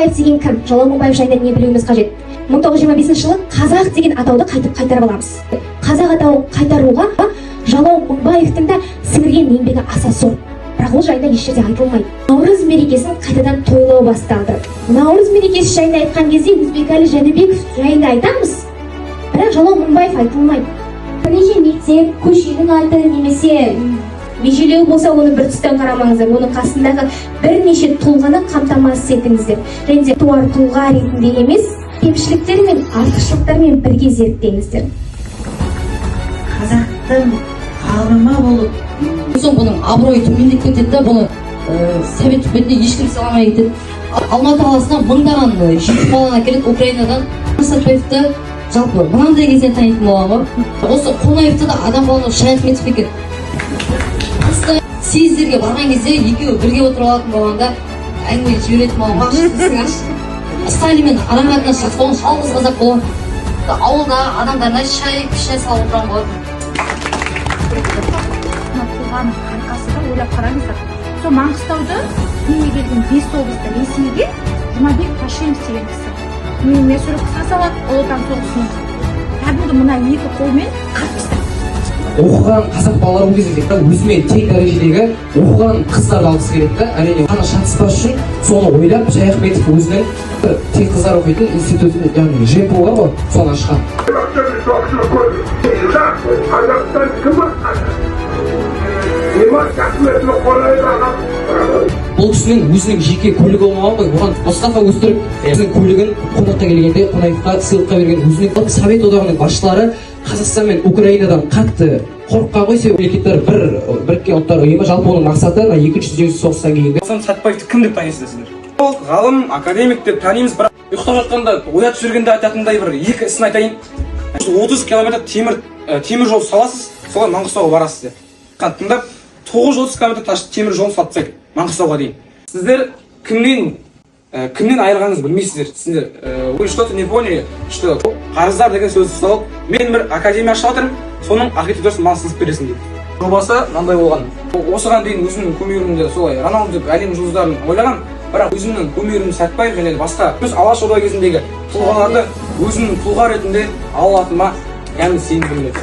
Мыңбаев деген кім? Жалау Мыңбаев жайында не білуіміз қажет? 1925 жылы қазақ деген атауды қайтып қайтарып аламыз. Қазақ атауын қайтаруға Жалау Мыңбаевтың да сіңірген еңбегі аса зор, бірақ ол жайында еш жерде айтылмайды. Наурыз мерекесін қайтадан тойлау басталды. Наурыз мерекесі жайында айтқан кезде Өзбекәлі Жәнібеков жайында айтамыз, бірақ Жалау Мыңбаев айтылмайды. Бірнеше мектеп, көшенің аты немесе межелеу болса, оны бір тұстан қарамаңыздар, оның қасындағы бірнеше тұлғаны қамтамасыз етіңіздер және де туар тұлға ретінде емес, кемшіліктер мен артықшылықтармен бірге зерттеңіздер. Қазақтың ғалымы болып. Соң бұның абыройы төмендеп кетеді да, бұны совет үкіметіне ешкім сыйламай кетеді. Алматы қаласына мыңдаған жетім баланы әкеледі Украинадан. Сәтбаевты жалпы мынандай кезден танитын болған ғой. Осы Қонаевты да адам болған Шаяхметов екен. Қыста съездерге барған кезде екеуі бірге отырып алатын болған да, әңгіме жіберетін болған. Сталинмен ара қатынас жақсы болған, жалғыз қазақ болған. Ауылдағы адамдарына шай, шай салып отырған болатын. Мына тұлғаның арқасы да, ойлап қараңыздар, сол Маңғыстауды дүниеге келген бес облыста Ресейге Жұмабек Ташимов деген кісі менімен суретке салады. Ұлы Отан соғысының кәдімгі мына екі қолмен қырып тастайды. Оқыған қазақ балалары ол кезде өзімен тең дәрежедегі оқыған қыздарды алғысы келеді да. Әрине, қаны шатыспас үшін соны ойлап, Шаяхметов өзінің бір тек қыздар оқитын институтын, яғни ЖЭПУ бар ғой, соны ашқан. Қазақстан кім? Иман. Бұл кісінің өзінің жеке көлігі болмаған ғой. Оған Мұстафа Өзтүрік өзінің көлігін қонаққа келгенде Қонаевқа сыйлыққа берген. Өзінің Совет Одағының басшылары Қазақстан мен Украинадан қатты қорыққан ғой, себебі мемлекеттер бір Біріккен Ұлттар Ұйымы, жалпы оның мақсаты мына Екінші дүниежүзілік соғыстан кейінгі Сосын Сәтбаевты кім деп танисыздар сіздер? Ол ғалым, академик деп танимыз, бірақ ұйықтап жатқанда оятып жібергенде айтатындай бір екі ісін айтайын. 30 километр темір жол саласыз, солай Маңғыстауға барасыз деп тыңдап, 930 километр темір жолын салып тастайды Маңғыстауға дейін. Сіздер кімнен айырғаныңызды білмейсіздер. Сіздер вы что то не поняли, что қарыздар деген сөзді салып, мен бір академия ашып жатырмын, соның архитектурасын маған сызып бересің дейді. Жобасы мынандай болған. Осыған дейін өзімнің кумирімді солай Роналду деп, әлем жұлдыздарын ойлаған, бірақ өзімнің кумирім Сәтбаев және басқа біз Алаш Орда кезіндегі тұлғаларды өзімнің тұлға ретінде ала алатыныма кәдімгі сенімдімін.